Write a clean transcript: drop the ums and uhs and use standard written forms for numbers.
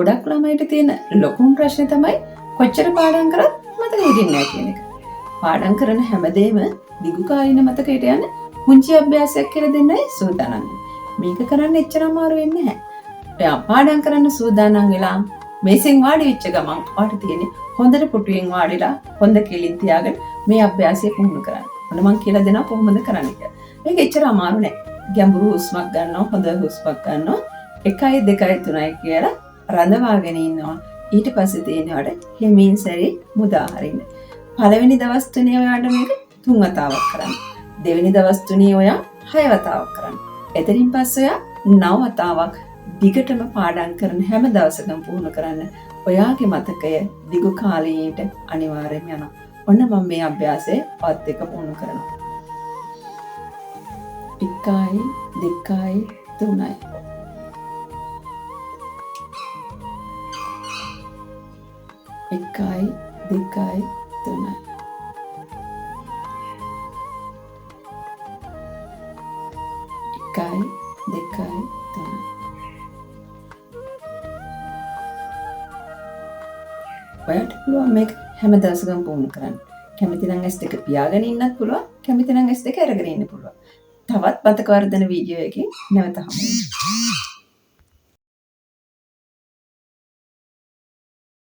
ගොඩක් ළමයිට තියෙන ලොකුම ප්‍රශ්නේ තමයි කොච්චර පාඩම් කරත් මතක හිටින්නේ නැහැ කියන එක. පාඩම් කරන හැමදේම දිගු කාලීන මතකයට යන පුංචි අභ්‍යාසයක් කියලා දෙන්නයි සූදානම් වෙන්නේ. මේක කරන්න එච්චර අමාරු වෙන්නේ නැහැ. ඔයා පාඩම් කරන්න සූදානම් වෙලා මේසෙන් වාඩි වෙච්ච ගමන් ඔයාට තියෙන්නේ හොඳට පුටුවෙන් වාඩිලා හොඳ කෙලින් තියාගෙන මේ අභ්‍යාසය පුහුණු කරන්න. ඔන්න මං කියලා දෙනවා කොහොමද කරන්න කියලා. මේක එච්චර අමාරු නෑ. ගැඹුරු හුස්මක් ගන්නවා, හොඳ හුස්මක් ගන්නවා. 1 2 3 කියලා රඳවාගෙන ඉන්නවා. ඊට පස්සේ තියෙනවට හිමින් සැරේ මුදා හරින්න. පළවෙනි දවස් තුනේ ඔයාට මේක 3 වතාවක් කරන්න. දෙවෙනි දවස් තුනේ ඔයා 6 වතාවක් කරන්න. එතනින් පස්සේ ඔයා 9 වතාවක් දිගටම පාඩම් කරන හැම දවසකම පුහුණු කරන්න. ඔයාගේ මතකය දිගු කාලීනට අනිවාර්යයෙන්ම යනවා. ඔන්න මම මේ අභ්‍යාසය ඔයත් එක්ක පුහුණු කරනවා. 1 2 3. 1 2 3. 1 2 3. ඔයාට පුළුවන් මේක හැම දවසකම පුහුණු කරන්න. කැමති නම් S2 පියාගෙන ඉන්නත් පුළුවන්, කැමති නම් S2 අරගෙන ඉන්න පුළුවන්. තවත් මතක වර්ධන වීඩියෝ එකකින් නැවත හමු වෙමු.